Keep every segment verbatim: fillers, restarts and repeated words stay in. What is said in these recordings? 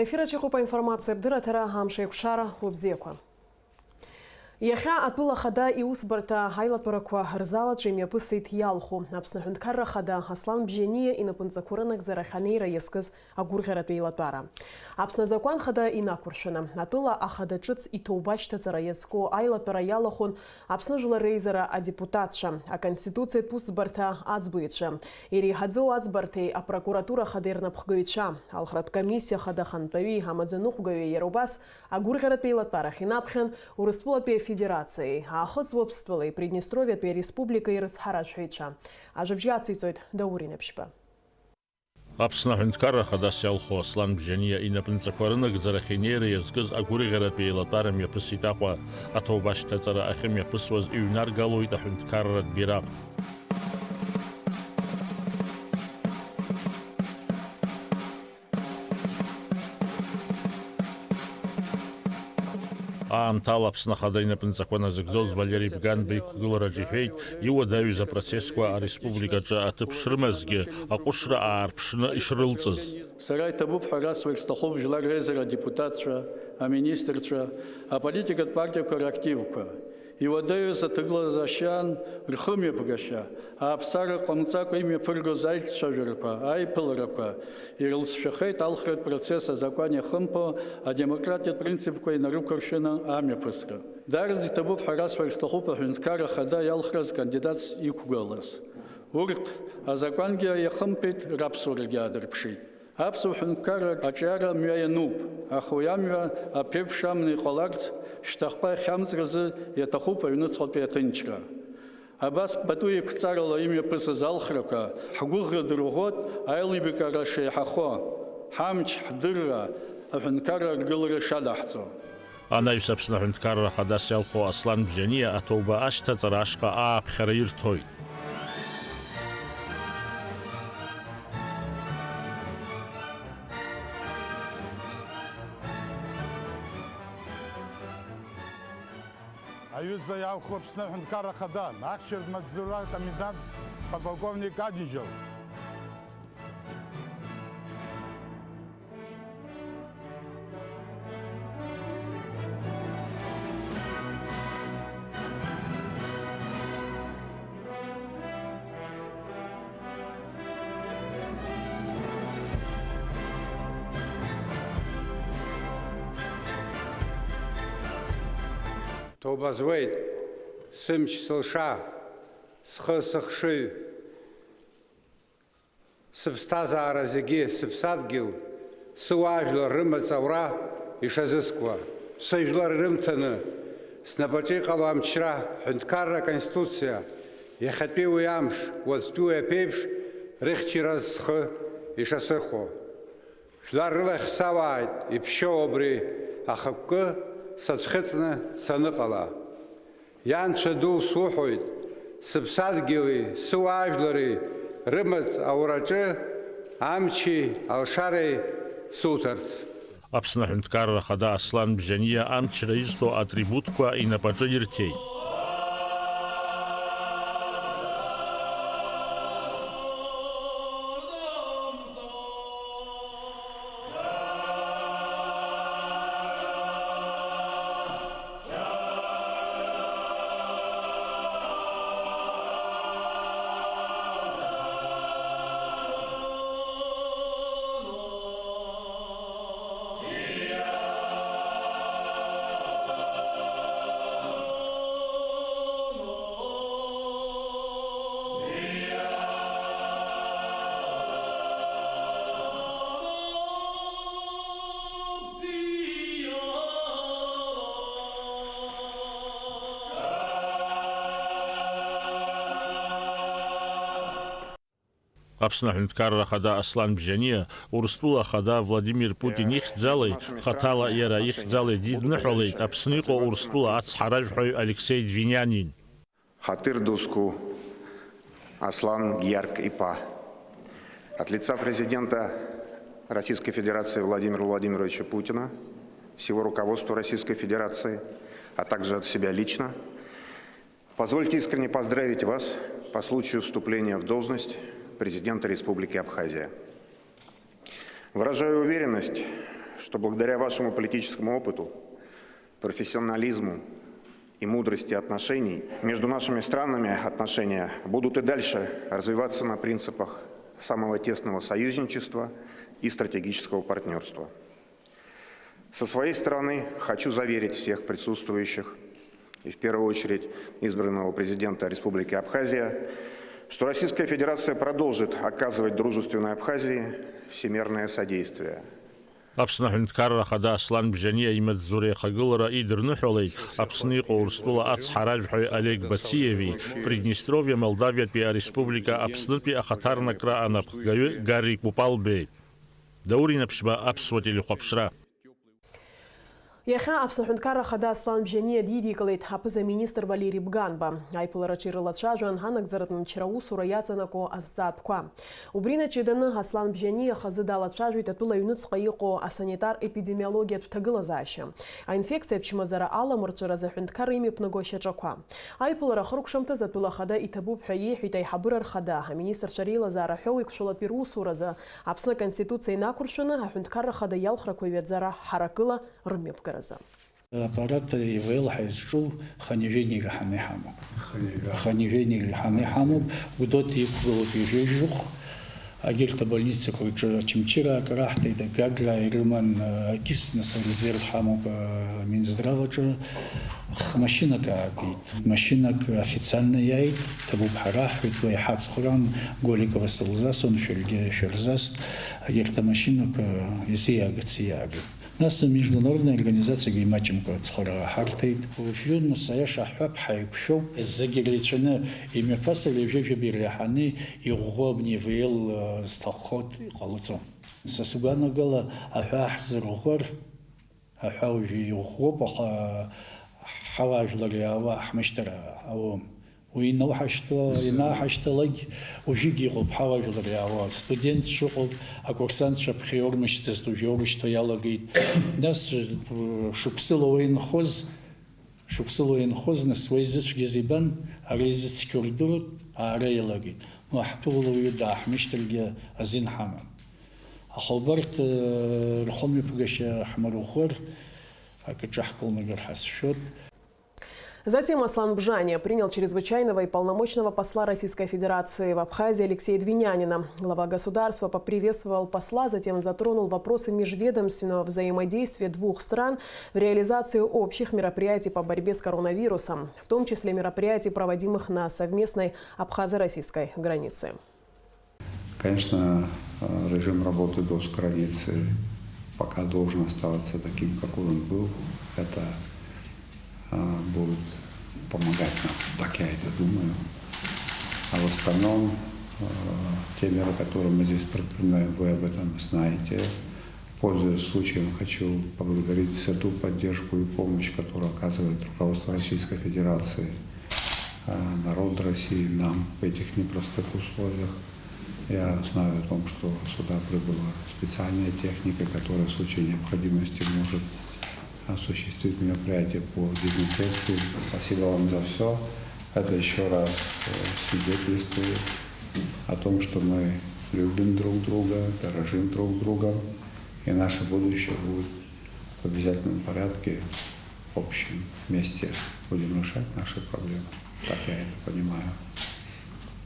Ефираҿ иҟоуп аинформациатә дырраҭара, амш еиқәшара, уабзиақәа. Иахьа атәыла ахада иусбарҭа аилатәарақәа рзалаҿы имҩаԥысит иалху Аԥсны Аҳәынҭқарра Ахада Аслан Бжьаниа инапынҵақәа рынагӡарахь анеира иазкыз агәырӷьаратә еилатәара. Аԥсны азакәан хада инақәыршәаны, атәыла ахада ҿыц иҭоуба ашьҭаҵара иазку аилатәара иалахәын Аԥсны Жәлар Реизара адепутатцәа, Аконституциатә усбарҭа аӡбаҩцәа, иреиҳаӡоу аӡбарҭеи апрокуратура ахадеи рнапхгаҩцәа, алхратә комиссиа ахада ахантәаҩи амаӡаныҟәгаҩи, иара убас агәырӷьаратә еилатәарахь инаԥхьан Урыстәылатәи Афедерациеи, Аахыҵ Уаԥстәылеи Приднестровиатәи Ареспубликеи рыцҳаражәҳәаҩцәа. Ажәабжь ациҵоит Даур Инаԥшьба. Аԥсны Аҳәынҭқарра Ахадас иалху Аслан Бжьаниа инапынҵақәа рынагӡарахь инеира иазкыз агәырӷьаратәи еилатәара мҩаԥысит Аҟәа. Аҭоуба ашьҭаҵара ахьымҩаԥысуаз иҩнаргалоит аҳәынҭқарратә бираҟ. Аамҭала Аԥсны Ахада инапынҵақәа назыгӡоз Валери Бганба иқәгылараҿ иҳәеит, иуадаҩыз апроцессқәа ареспубликаҿы аҭыԥ шрымазгьы, аҟәышра аарԥшны ишрылҵыз. Сара иҭабуп ҳәа расҳәарц сҭахуп Жәлар Реизара адепутатцәа, аминистрцәа, аполитикатә партиақәа рактивқәа. Иуадаҩыз аҭагылазаашьан рхымҩаԥгашьа, ааԥсара ҟамҵакәа имҩаԥыргоз аицәажәарақәа, аиԥыларақәа ирылҵшәахеит алхратә процесс азакәан иахымԥо адемократиатә принципқәа инарықәыршәаны амҩаԥысра. Даараӡа иҭабуп ҳәа расҳәарц сҭахуп аҳәынҭқарра ахада иалхраз кандидатс иқәгыларц. Урҭ азакәангьы иахымԥеит, раԥсуарагьы аадырԥшит. Аԥсуа ҳәынҭқарра аҿиара мҩа иануп, аха уи амҩа аԥеиԥш амны иҟаларц, шьҭахьҟа иахьамҵразы иаҭахуп аҩныҵҟатәи аҭынчра. Абас пату еиқәҵарала имҩаԥысыз алхрақәа ҳгәыӷра дырӷәӷәоит аилибакара шеиҳахо, ҳамч, ҳдырра, аҳәынҭқарра аргылара шадаҳҵо. Анаҩс Аԥсны Аҳәынҭқарра Ахадас иалху Аслан Бжьаниа аҭоуба ашьҭаҵара ашҟа ааԥхьара ирҭоит. Аҩыза иалху Аԥсны Аҳәынҭқарра Ахада, ахьчаратә маҵзура акомендант подполковник Аџьынџьал. Ҭоуба зуеит, сымч, сылша, схы, сыхшыҩ. Сыԥсҭазаара зегьы, сыԥсадгьыл, сыуаажәлар рымаҵ аура ишазыскуа, сыжәлар ирымҭаны, снапаҿы иҟало амчра, ҳәынҭқарра аконституциа, иахьатәи уи амш, уаҵәтәи уи аԥеиԥш, рыхьчараз схы ишасырхәо. Жәлар рылахь сауааит, иԥшьоу абри ахықәкы сацәхьыҵны саныҟала. Ианцәа ду суҳәоит, сыԥсадгьыли сыуаажәлари рымаҵ аураҿы амчи алшареи суҭарц. Аԥсны Аҳәынҭқарра Ахада Аслан Бжьаниа амчра изҭо атрибутқәа инапаҿы ирҭеит. Аԥсны Аҳәынҭқарра Ахада Аслан Бжьаниа Урыстәыла Ахада Владимир Путин ихьӡалеи, хаҭала иара ихьӡалеи дидныҳәалеит Аԥсны иҟоу Урыстәыла ацҳаражәҳәаҩ Алексеи Двинянин. Ҳаҭыр ду зқәу Аслан Гиарк иԥа, от лица президента Российской Федерации Владимира Владимировича Путина, всего руководства Российской Федерации, а также от себя лично, позвольте искренне поздравить вас по случаю вступления в должность президента Республики Абхазия. Выражаю уверенность, что благодаря вашему политическому опыту, профессионализму и мудрости отношений между нашими странами отношения будут и дальше развиваться на принципах самого тесного союзничества и стратегического партнерства. Со своей стороны хочу заверить всех присутствующих, и в первую очередь избранного президента Республики Абхазия, что Российская Федерация продолжит оказывать дружественной Абхазии всемерное содействие. Аԥсны Аҳәынҭқарра Ахада Аслан Бжьаниа имаҵзура аихагылара идырныҳәалеит Аԥсны иҟоу Урыстәыла ацҳаражәҳәаҩ Олег Бациеви, Приднестровиа Молдавиатәи Ареспублика Аԥснытәи ахаҭарнакра анапхгаҩы Гарри Купалбеи. Даур Инаԥшьба, Аԥсуа телехәаԥшра. Иахьа Аԥсны Аҳәынҭқарра Ахада Аслан Бжьаниа дидикылеит аԥыза-министр Валери Бганба. Аиԥылараҿы ирылацәажәон анагӡаратә мчра аусура иаҵанакуа азҵаатәқәа. Убри наҷыданы Аслан Бжьаниа хазы далацәажәеит атәыла аҩныҵҟа иҟоу асанитар-епидемиологиатә ҭагылазаашьа, аинфекциа ачмазара аламырҵәаразы аҳәынҭқарра имҩаԥнаго ашьаҿақәа. Аиԥылара ахыркәшамҭаз атәыла ахада иҭабуп ҳәа иеиҳәеит аиҳабыра рхада, аминистрцәа реилазаара ҳәоу иқәшәалатәи русуразы, Аԥсны Аконституциа инақәыршәаны аҳәынҭқарра ахада иалхрақәа ҩаӡара ҳаракыла рымҩаԥгаразы. Аппарат ИВЛ ҳәа изҿу хынҩажәа иреиҳаны иҳамоуп. Хынҩажәа. Хынҩажәа иреиҳаны иҳамоуп. Гәдоуҭа иқәгылоуп ҩажәи жәохә. Егьырҭ абольницақәа рҿы очамчыраак раҳҭеит, Гаграа ирыман, егьыс, нас, арезерв ҳамоуп, Минздрав аҿы. Х-, машьынак аагеит. Машьынак официально иааит, ҭабуп ҳәа раҳҳәеит, уи иҳацхраан, Голиково сылзасон, шәаргьы шәырзаст, егьырҭ амашьынақәа изиаагац иаагеит. Нас международная организациагьы имаҷымкәа ацхыраара ҳарҭеит. Уажәы, нас, аиаша ҳҳәап, ҳаиқәшәоуп. Зегьы иреицәаны имҩаԥасыр, ҩажәа-жәаба иреиҳаны иӷәӷәоуп, ИВЛ зҭаххо иҟалаӡом. Са сгәанагала, аҳәаа ҳзырӷәӷәар, аҳәаа уажәы иӷәӷәоуп, аха ҳауаажәлар иаауа ҳмышьҭыр ауам. Уи иноуҳашьҭуа, Мсым. Инаҳашьҭалак, уажәыгь иҟоуп ҳауаажәлар иаауа, астудентцәа ыҟоуп, акурсантцәа ԥхьа иоурмышьҭызт, уажәы иоурышьҭуа иалагеит. Нас, э, шықәсыла уа инхоз, шықәсыла уа инхоз, нас уа изыцәгьаз ибан, ара изыцқьоу рдыруеит, аара иалагеит. Ну, ҳтәыла уаҩы дааҳмышьҭыргьы азин ҳамам. Аха убарҭ, э, рхымҩаԥгашьа ҳмырӷәӷәар, акы ҿаҳкылнагар ҳәа сшәоит. Затем Аслан Бжания принял чрезвычайного и полномочного посла Российской Федерации в Абхазии Алексея Двинянина. Глава государства поприветствовал посла, затем затронул вопросы межведомственного взаимодействия двух стран в реализации общих мероприятий по борьбе с коронавирусом, в том числе мероприятий, проводимых на совместной абхазо-российской границе. Конечно, э, режим работы госграницы пока должен оставаться таким, какой он был. Это, э, будет помогать нам, так я это думаю. А в остальном, э, те меры, которые мы здесь предпринимаем, вы об этом знаете. Пользуясь случаем, хочу поблагодарить за ту поддержку и помощь, которую оказывает руководство Российской Федерации, э, народ России, нам в этих непростых условиях. Я знаю о том, что сюда прибыла специальная техника, которая в случае необходимости может осуществить мероприятия по дезинфекции. Спасибо вам за всё. Это ещё раз, э, свидетельствует о том, что мы любим друг друга, дорожим друг другом, и наше будущее будет в обязательном порядке, в общем, вместе будем решать наши проблемы. Так я это понимаю.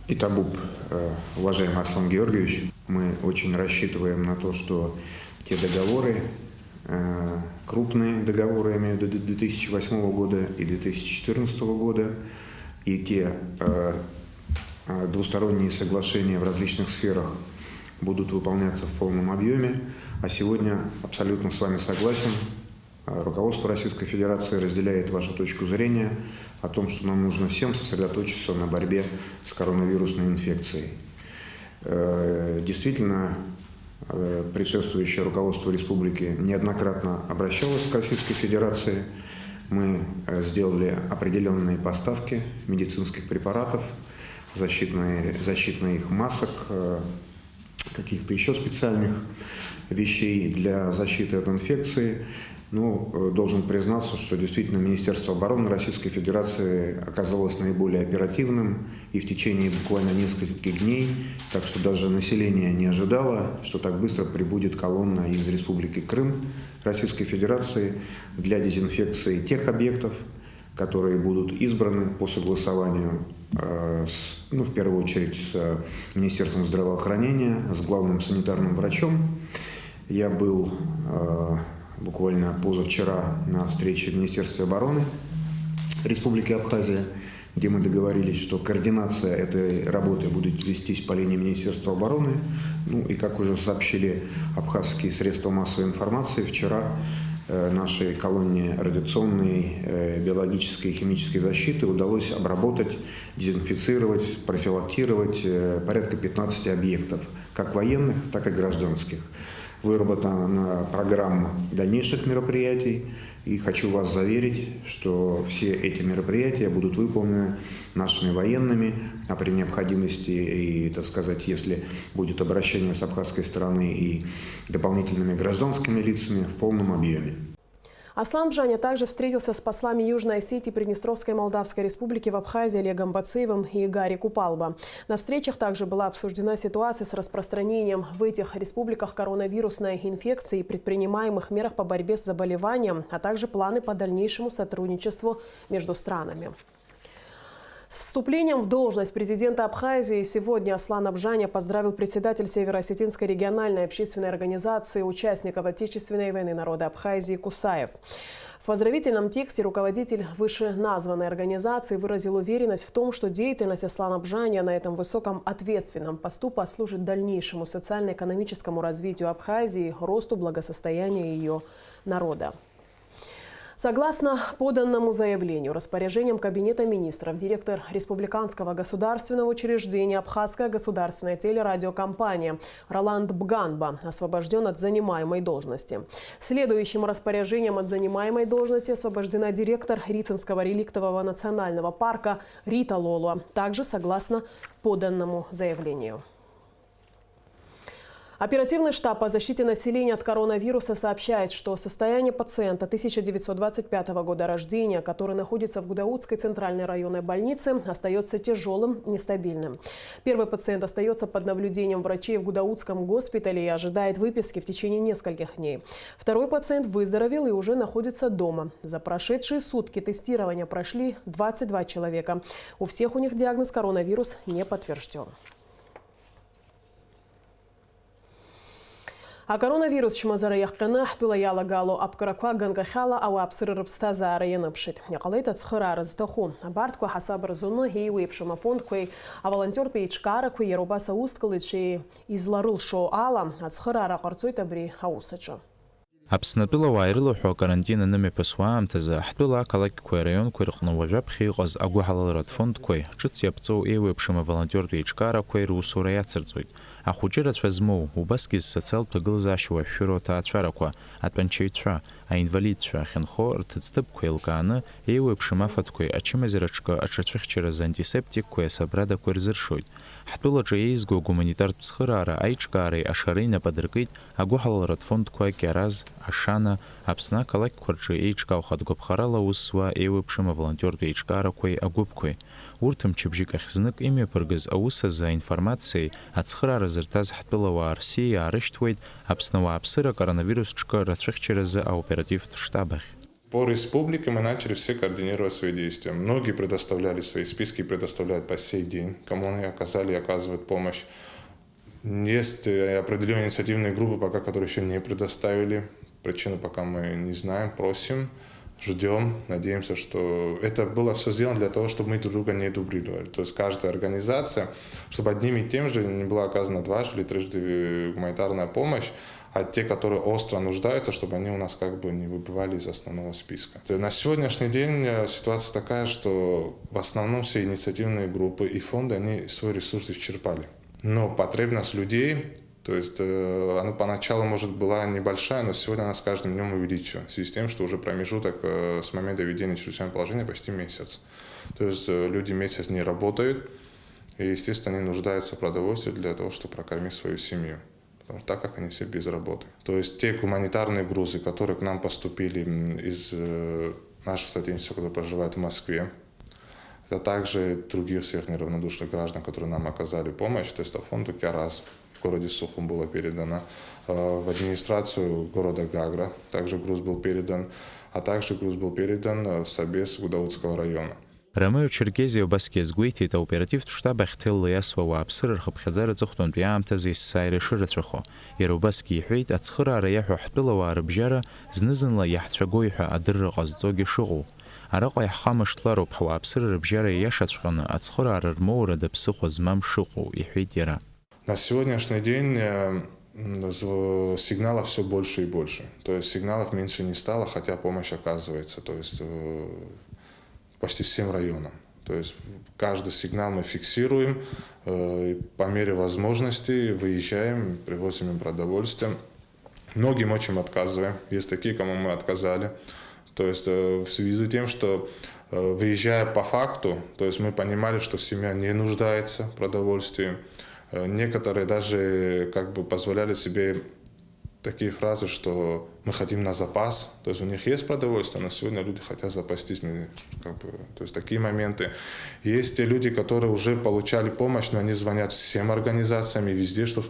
Итабуп, э, уважаемый Аслан Георгиевич, мы очень рассчитываем на то, что те договоры, э, крупные договоры, я имею в виду, две тысячи восьмого года и две тысячи четырнадцатого года, и те, э, э, двусторонние соглашения в различных сферах будут выполняться в полном объёме. А сегодня абсолютно с вами согласен. Руководство Российской Федерации разделяет вашу точку зрения о том, что нам нужно всем сосредоточиться на борьбе с коронавирусной инфекцией. Э, действительно, э, предшествующее руководство республики неоднократно обращалось к Российской Федерации. Мы, э, сделали определённые поставки медицинских препаратов, защитные, защитных масок, э, каких-то ещё специальных вещей для защиты от инфекции. Ну, э, должен признаться, что действительно Министерство обороны Российской Федерации оказалось наиболее оперативным, и в течение буквально нескольких дней, так что даже население не ожидало, что так быстро прибудет колонна из Республики Крым Российской Федерации для дезинфекции тех объектов, которые будут избраны по согласованию, э, с, ну, в первую очередь с, э, Министерством здравоохранения, с главным санитарным врачом. Я был, э, буквально позавчера на встрече в Министерстве обороны Республики Абхазия, где мы договорились, что координация этой работы будет вестись по линии Министерства обороны. Ну и, как уже сообщили абхазские средства массовой информации, вчера, э, нашей колонне радиационной, э, биологической и химической защиты удалось обработать, дезинфицировать, профилактировать, э, порядка пятнадцати объектов, как военных, так и гражданских. Выработана программа дальнейших мероприятий, и хочу вас заверить, что все эти мероприятия будут выполнены нашими военными, а при необходимости и, так сказать, если будет обращение с абхазской стороны, и дополнительными гражданскими лицами в полном объеме. Аслан Бжаня также встретился с послами Южной Осетии и Приднестровской Молдавской Республики в Абхазии Олегом Бациевым и Гарри Купалба. На встречах также была обсуждена ситуация с распространением в этих республиках коронавирусной инфекции и предпринимаемых мерах по борьбе с заболеванием, а также планы по дальнейшему сотрудничеству между странами. С вступлением в должность президента Абхазии сегодня Аслана Бжаня поздравил председатель Северо-Осетинской региональной общественной организации участников Отечественной войны народа Абхазии Кусаев. В поздравительном тексте руководитель вышеназванной организации выразил уверенность в том, что деятельность Аслана Бжаня на этом высоком ответственном посту послужит дальнейшему социально-экономическому развитию Абхазии, росту благосостояния ее народа. Согласно поданному заявлению, распоряжением Кабинета министров директор республиканского государственного учреждения «Абхазская государственная телерадиокомпания» Роланд Бганба освобожден от занимаемой должности. Следующим распоряжением от занимаемой должности освобождена директор Рицинского реликтового национального парка Рита Лолуа, также согласно поданному заявлению. Оперативный штаб по защите населения от коронавируса сообщает, что состояние пациента тысяча девятьсот двадцать пятого года рождения, который находится в Гудаутской центральной районной больнице, остается тяжелым, нестабильным. Первый пациент остается под наблюдением врачей в Гудаутском госпитале и ожидает выписки в течение нескольких дней. Второй пациент выздоровел и уже находится дома. За прошедшие сутки тестирования прошли двадцать два человека. У всех у них диагноз коронавирус не подтвержден. Акоронавирус чмазара иахҟьаны ҳтәыла иалагало аԥкрақәа ганкахьала ауааԥсыра рыԥсҭазаара ианыԥшит. Иҟалеит ацхыраара зҭаху. Абарҭқәа ҳасаб рзуны еиуеиԥшым афондқәеи аволонтиортә еиҿкаарақәеи, иара убас аусҭгылаҩцәеи изларылшо ала, ацхыраара ҟарҵоит абри аус аҿы. Аԥснатәыла ауаа ирылаҳәо акарантин анымҩаԥысуа аамҭазы, ҳтәыла ақалақьқәеи араионқәеи рҟны уажәаԥхьа иҟаз агәыҳалалратә фондқәеи, ҿыц иаԥҵоу еиуеиԥшым аволонтиортә еиҿкаарақәеи русура иацырҵоит. Ахәыҷы рацәа змоу, убасгьы зсоциалтә ҭагылазаашьа уашәшәыроу аҭаацәарақәа, атәанчаҩцәа, аинвалидцәа ахьынхо рҭыӡҭыԥқәа еилкааны, еиуеиԥшым афатәқәеи ачымазараҿкы аҽацәыхьчаразы антисептикқәеи асабрадақәеи рзыршоит. Ҳтәылаҿы еизго агуманитартә цхыраара аиҿкаареи ашареи нап адыркит агәыҳалалратә фондқәа Кьараз, Ашана, Аԥсны ақалақьқәа рҿы еиҿкаау хатә гәаԥхарала аус зуа еиуеиԥшым аволонтиортә еиҿкаарақәеи агәыԥқәеи. Урҭ мчыбжьык ахь знык имҩаԥыргаз аус азы аинформациеи ацхыраара зырҭаз ҳтәылауаа рсиеи аарышьҭуеит Аԥсны ауааԥсыра акоронавирус ҿкы рацәыхьчаразы аоперативтә штаб ахь. По республике мы начали все координировать свои действия. Многие предоставляли свои списки и предоставляют по сей день, кому они оказали и оказывают помощь. Есть, э, определённые инициативные группы, пока которые ещё не предоставили. Причину пока мы не знаем, просим, ждём, надеемся, что это было всё сделано для того, чтобы мы друг друга не дублировали. То есть каждая организация, чтобы одним и тем же не была оказана дважды или трижды, э, гуманитарная помощь, а те, которые остро нуждаются, чтобы они у нас как бы не выбывали из основного списка. Э, на сегодняшний день, э, ситуация такая, что в основном все инициативные группы и фонды, они свой ресурс исчерпали. Но потребность людей, то есть, э, она поначалу, может, была небольшая, но сегодня она с каждым днём увеличивается. В связи с тем, что уже промежуток, э, с момента введения чрезвычайного положения почти месяц. То есть, э, люди месяц не работают, и, естественно, они нуждаются в продовольствии для того, чтобы прокормить свою семью. Потому что так как они все без работы. То есть те гуманитарные грузы, которые к нам поступили, м, из, э, наших соотечественников, которые проживают в Москве, это также других всех неравнодушных граждан, которые нам оказали помощь, то есть это фонду «Кярас» в городе Сухум было передано, э, в администрацию города Гагра также груз был передан, а также груз был передан, э, в собес Гудаутского района. Ромео Черкезиа убасгьы иазгәеиҭеит, аоперативтә штаб ахь ҭелла иасуа ауааԥсыра рхыԥхьаӡара аҵыхәтәантәи аамҭазы есааира ишырацәахо. Иара убасгьы иҳәеит, ацхыраара иаҳәо ҳтәылауаа рыбжьара зны-зынла иаҳцәагои ҳәа адырра ҟазҵогьы шыҟоу. Араҟа иаҳхамышҭлароуп, ҳуааԥсыра рыбжьара ииашаҵәҟьаны ацхыраара рмоура ада ԥсыхәа змам шыҟоу, иҳәеит иара. На сегодняшний день, э, м, зв-, сигналов всё больше и больше. То есть сигналов меньше не стало, хотя помощь оказывается. То есть, э, почти всем районам. То есть каждый сигнал мы фиксируем, э, и по мере возможности выезжаем, привозим им продовольствие. Многим очень отказываем. Есть такие, кому мы отказали. То есть, э, в связи с тем, что, э, выезжая по факту, то есть мы понимали, что семья не нуждается в продовольствии. Э, некоторые даже как бы позволяли себе такие фразы, что мы хотим на запас. То есть у них есть продовольствие, но сегодня люди хотят запастись. Не, как бы, то есть такие моменты. Есть те люди, которые уже получали помощь, но они звонят всем организациям и везде, что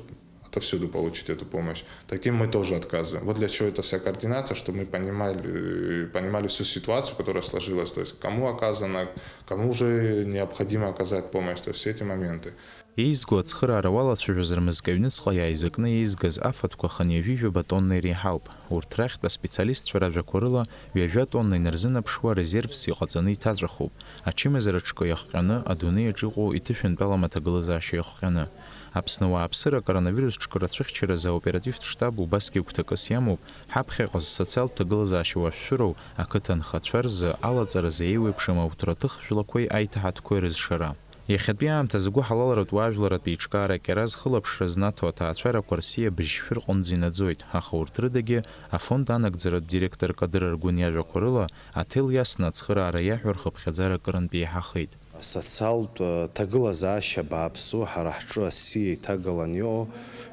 отовсюду получить эту помощь. Таким мы тоже отказываем. Вот для чего эта вся координация, чтобы мы понимали, э, понимали всю ситуацию, которая сложилась, то есть кому оказано, кому уже необходимо оказать помощь, то есть все эти моменты. Еизго ацхыраара уалацәажәозар, мызкы аҩныҵҟа иааизакны еизгаз афатәқәа хынҩажәи жәаба тонна иреиҳауп. Урҭ рахьтә аспециалистцәа ражәақәа рыла, ҩажәа тонна инарзынаԥшуа резервс иҟаҵаны иҭаҵәахуп, ачымазара ҿкы иахҟьаны, адунеи аҿы иҟоу иҭышәынтәалам аҭагылазаашьа иахҟьаны. Аԥсны ауааԥсыра акоронавирус ҿкы рацәыхьчаразы аоперативтә штаб убасгьы гәҭакыс иамоуп, ҳаԥхьаҟа зсоциалтә ҭагылазаашьа уашәшәыроу ақыҭа анхацәа рзы алаҵаразы еиуеиԥшым ауҭраҭых жәлақәеи аиҭаҳатәқәеи рызшара. Иахьатәи аамҭазы гәыҳалалратә уаажәларратә еиҿкаара Кьараз хылаԥшра знаҭо аҭаацәарақәа рсиа быжьшәы рҟынӡа инаӡоит, аха урҭ рыдагьы, афонд анагӡаратә директор Кадыр Аргәын иажәақәа рыла, аҭел иасны ацхыраара иаҳәо рхыԥхьаӡара акырынтә еиҳахеит. Асоциалтә, э, ҭагылазаашьа бааԥсу ҳара ҳҿы асиа иҭагалан иҟоу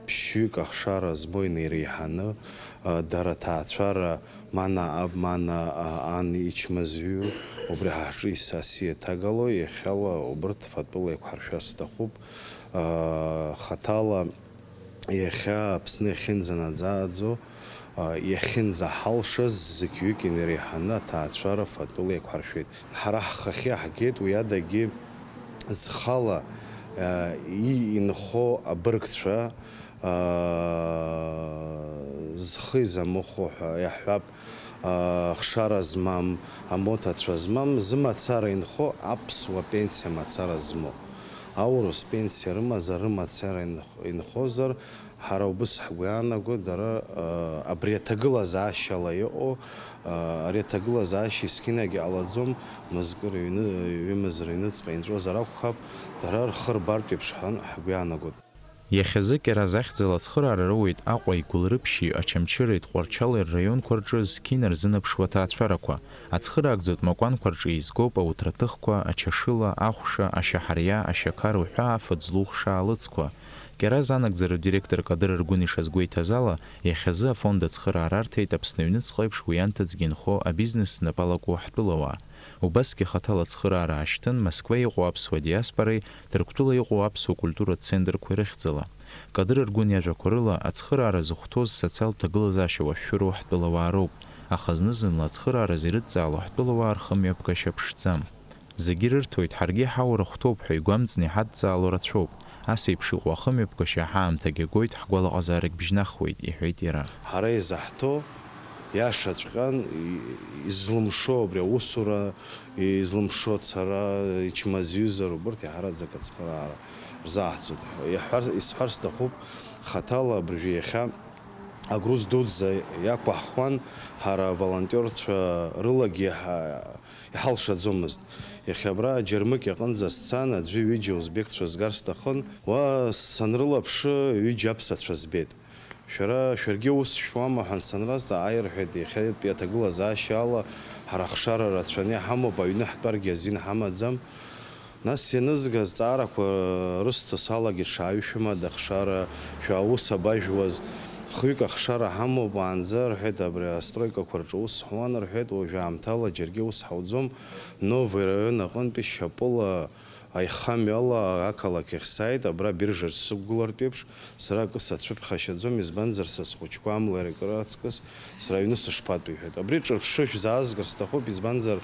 ԥшьҩык ахшара змоу инеиреиҳаны, э, дара аҭаацәара Мана аб, мана, а, ан ичмазаҩу, убри ҳа ҳҿы ис-, асиа иҭагало, иахьала убырҭ фатәыла еиқәҳаршәар сҭахуп. А, хаҭала иахьа Аԥсны иахьынӡанаӡааӡо, а, иахьынӡаҳалшаз зықьҩык инеиреиҳаны аҭаацәара фатәыла еиқәҳаршәеит. Ҳара ҳхахьы иаҳгеит уи адагьы зхала, а, и-, инхо абыргцәа, аа, зхы изамыхәо ҳәа иаҳҳәап, аа, хшара змам, амоҭацәа змам, зымацара инхо аԥсуа пенсиа мацара змоу. Аурыс пенсиа рымазар, рымацара инх-, инхозар, ҳара убыс ҳгәы иаанаго, дара, аа, абри аҭагылазаашьала иҟоу, аа, ари аҭагылазаашьа есқьынагь иҟалаӡом, мызкы рыҩны, ҩымыз рыҩныҵҟа инҵәозар акәхап, дара рхы рбартә еиԥш ҳәа ҳгәы иаанагоит. Иахьазы Кьараз ахьӡала ацхыраара роуеит Аҟәа, Игәылрыԥшьи, Очамчыреи, Тҟәарчали рраионқәа рҿы зқьи нарзынаԥшуа аҭаацәарақәа. Ацхыраагӡатә макәанқәа рҿы еизгоуп ауҭраҭыхқәа, ачашыла, ахәша, ашьаҳариа, ашьақар уҳәа афатә злухша аалыҵқәа. Кьараз анагӡаратә директор Кадыр Аргәын ишазгәеиҭаз ала, иахьазы афонд ацхыраара арҭеит Аԥсны аҩныҵҟа еиԥш уи анҭыҵгьы инхо абизнес знапы алаку ҳтәылауаа. Убасгьы хаҭала ацхыраара аашьҭын Москва иҟоу аԥсуа диаспореи Ҭырқәтәыла иҟоу аԥсуа культуратә центрқәа ирыхьӡала. Кадыр Аргәын иажәақәа рыла, ацхыраара зыхәҭоу социалтә ҭагылазаашьа уашәшәыроу ҳтәылауаа роуп, аха зны-зынла ацхыраараз ирыдҵаало ҳтәылауаа рхымҩаԥгашьа ԥшӡам. Зегьы ирырҭоит, ҳаргьы ҳаура хәҭоуп ҳәа игәамҵны иҳадҵаало рацәоуп. Ас еиԥш иҟоу ахымҩаԥгашьа ҳаамҭагь агоит, ҳгәалаҟазаарагь бжьнахуеит, иҳәеит иара. Ҳара изаҳҭо иашаҵәҟьан, и-, излымшо абри аусура, излымшо ацара, ичмазаҩызар, убырҭ иаҳараӡак ацхыраара рзааҳҵоит. Иаҳҳәар, исҳәар сҭахуп, хаҭала абыржәы иахьа агруз дуӡӡа иақәаҳхуан, ҳара аволонтиорцәа рылагьы ҳа-, иҳалшаӡомызт. Иахьа абра аџьармыкьа аҟынӡа сцан, аӡәы-ҩыџьа узбекцәа згар сҭахын. Уа санрылаԥшы, ҩыџьа аԥсацәа збеит. Шәара, шәаргьы ус шәуама ҳәа санразҵаа, ааи, рҳәеит, иахьатәи аҭагылазаашьа ала ҳара ахшара рацәаны иҳамоуп, аҩны ҳтәаргьы азин ҳамаӡам. Нас ианызгаз ҵаарақәа рысҭо салагеит, шааҩ шәымада, ахшара, шәа аус абажәуаз? Хҩык ахшара ҳамоуп, уаанӡа, рҳәеит, абри астройкақәа рҿы ус ҳуан, рҳәеит, уажә аамҭала џьаргьы ус ҳауӡом, Новый раион аҟынтәи шьапыла аихамҩала ақалақь ахь сааит, абра биржаҿ сықәгылартә еиԥш, сара акы сацәыԥхашьаӡом, избанзар, са схәыҷқәа амлеи акыра аҵкыс сара аҩны сышԥатәеи, иҳәеит. Абри ҿырԥшы шәзаазгар сҭахуп, избанзар,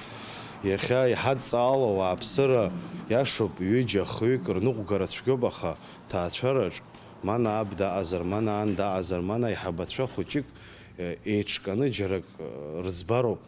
иахьа иҳадҵаало ауааԥсыра иашоуп, ҩыџьа, хҩык рныҟәгара цәгьоуп, аха ҭаацәараҿ, мана аб даҟазар, мана ан даҟазар, мана аиҳабацәа хәыҷык, е, еиҿкааны џьарак, е, рыӡбароуп.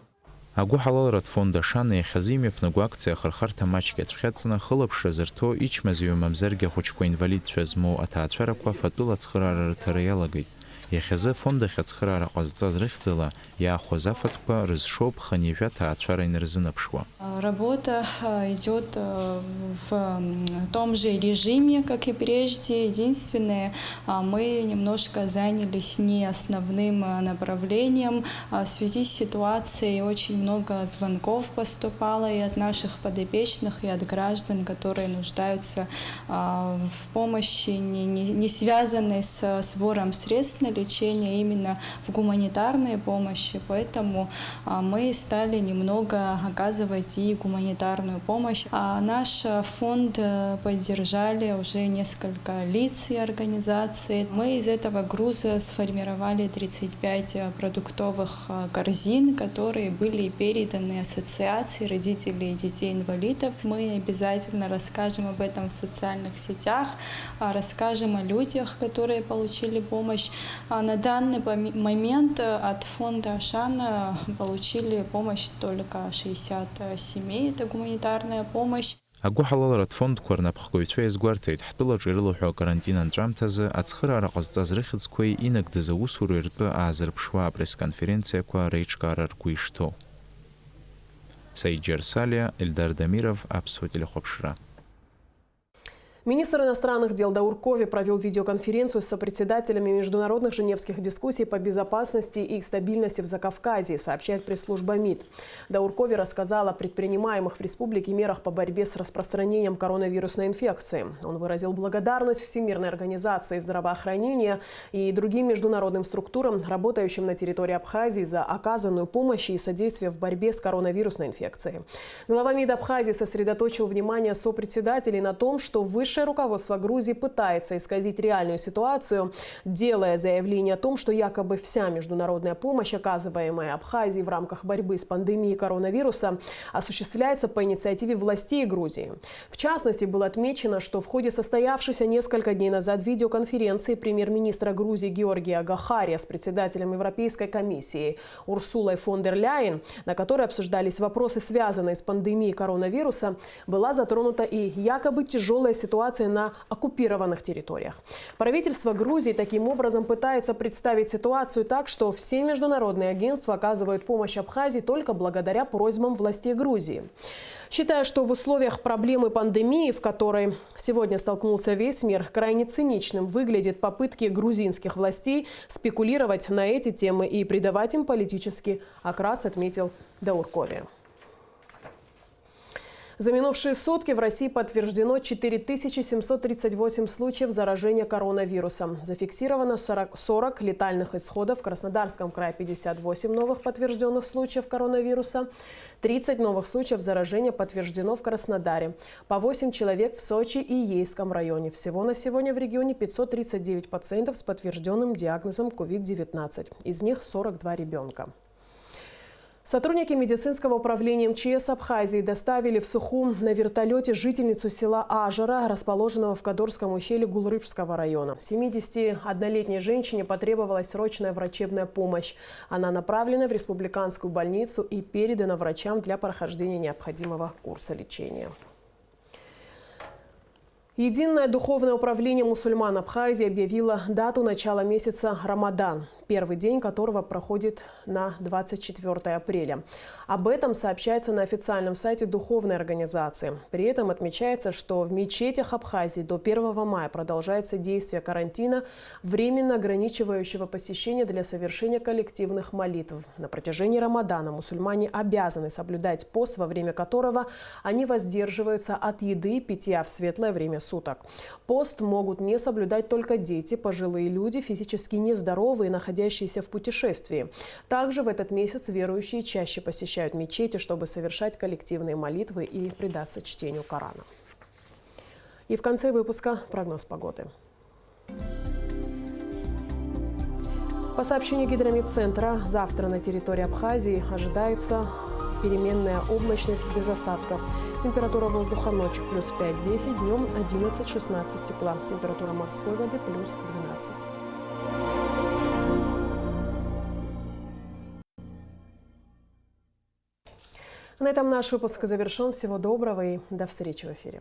Агәыҳалалратә фонд Ашана иахьазы имҩаԥнаго акциа ахырхарҭа маҷк иацәхьаҵны, хылаԥшра зырҭо, ичмазаҩу мамзаргьы ахәыҷқәа инвалидцәа змоу аҭаацәарақәа фатәыла ацхыраара рыҭара иалагеит. Иахьазы афонд ахь ацхыраара ҟазҵаз рыхьӡала иаахәаз афатәқәа рызшоуп хынҩажәа ҭаацәара инарзынаԥшуа. Работа, а, идёт, а, в, м, том же режиме, как и прежде. Единственное, а, мы немножко занялись не основным, а, направлением, а, в связи с ситуацией очень много звонков поступало и от наших подопечных, и от граждан, которые нуждаются, а, в помощи, не, не, не связанной со сбором средств на лечение, именно в гуманитарной помощи. Поэтому, а, мы стали немного оказывать и гуманитарную помощь. А, наш, а, фонд, э, поддержали уже несколько лиц и организаций. Мы из этого груза сформировали тридцать пять, э, продуктовых, э, корзин, которые были переданы Ассоциации родителей детей-инвалидов. Мы обязательно расскажем об этом в социальных сетях, а, расскажем о людях, которые получили помощь. А, на данный поме-, момент, э, от фонда Ашана получили помощь только шестьдесят семей, это гуманитарная помощь. Агәыҳалалратә фондқәа рнапхгаҩцәа иазгәарҭеит, ҳтәылаҿы ирылахәу акарантин анҵәамҭазы ацхыраара ҟазҵаз рыхьӡқәеи инагӡаз аусуреи ртәы аазырԥшуа апресс-конференциақәа реиҿкаара ргәы ишҭоу. Саид Џьарсалиа, Эльдар Дамиров, Аԥсуа телехәаԥшра. Министр иностранных дел Даур Кови провёл видеоконференцию с сопредседателями международных женевских дискуссий по безопасности и стабильности в Закавказье, сообщает пресс-служба МИД. Даур Кови рассказал о предпринимаемых в республике мерах по борьбе с распространением коронавирусной инфекции. Он выразил благодарность Всемирной организации здравоохранения и другим международным структурам, работающим на территории Абхазии, за оказанную помощь и содействие в борьбе с коронавирусной инфекцией. Глава МИД Абхазии сосредоточил внимание сопредседателей на том, что высшее руководство Грузии пытается исказить реальную ситуацию, делая заявление о том, что якобы вся международная помощь, оказываемая Абхазии в рамках борьбы с пандемией коронавируса, осуществляется по инициативе властей Грузии. В частности, было отмечено, что в ходе состоявшейся несколько дней назад видеоконференции премьер-министра Грузии Георгия Гахария с председателем Европейской комиссии Урсулой фон дер Ляйен, на которой обсуждались вопросы, связанные с пандемией коронавируса, была затронута и якобы тяжёлая ситуация на оккупированных территориях. Правительство Грузии таким образом пытается представить ситуацию так, что все международные агентства оказывают помощь Абхазии только благодаря просьбам властей Грузии. Считая, что в условиях проблемы пандемии, в которой сегодня столкнулся весь мир, крайне циничным выглядят попытки грузинских властей спекулировать на эти темы и придавать им политический окрас, отметил Даур Кови. За минувшие сутки в России подтверждено четыре тысячи семьсот тридцать восемь случаев заражения коронавирусом. Зафиксировано сорок, сорок летальных исходов, в Краснодарском крае пятьдесят восемь новых подтверждённых случаев коронавируса, тридцать новых случаев заражения подтверждено в Краснодаре, по восемь человек в Сочи и Ейском районе. Всего на сегодня в регионе пятьсот тридцать девять пациентов с подтверждённым диагнозом ковид девятнадцать, из них сорок два ребёнка. Сотрудники медицинского управления МЧС Абхазии доставили в Сухум на вертолёте жительницу села Ажара, расположенного в Кадорском ущелье Гулрыпшского района. Семидесятиоднолетней женщине потребовалась срочная врачебная помощь. Она направлена в республиканскую больницу и передана врачам для прохождения необходимого курса лечения. Единое духовное управление мусульман Абхазии объявило дату начала месяца Рамадан. первый день которого проходит на двадцать четвёртое апреля. Об этом сообщается на официальном сайте духовной организации. При этом отмечается, что в мечетях Абхазии до первого мая продолжается действие карантина, временно ограничивающего посещение для совершения коллективных молитв. На протяжении Рамадана мусульмане обязаны соблюдать пост, во время которого они воздерживаются от еды и питья в светлое время суток. Пост могут не соблюдать только дети, пожилые люди, физически нездоровые, находящиеся в путешествии. Также в этот месяц верующие чаще посещают мечети, чтобы совершать коллективные молитвы и предаться чтению Корана. И в конце выпуска прогноз погоды. По сообщению Гидрометцентра, завтра на территории Абхазии ожидается переменная облачность без осадков. Температура воздуха ночью плюс пять-десять, днем одиннадцать-шестнадцать тепла. Температура морской воды плюс двенадцать. На этом наш выпуск завершён. Всего доброго и до встречи в эфире.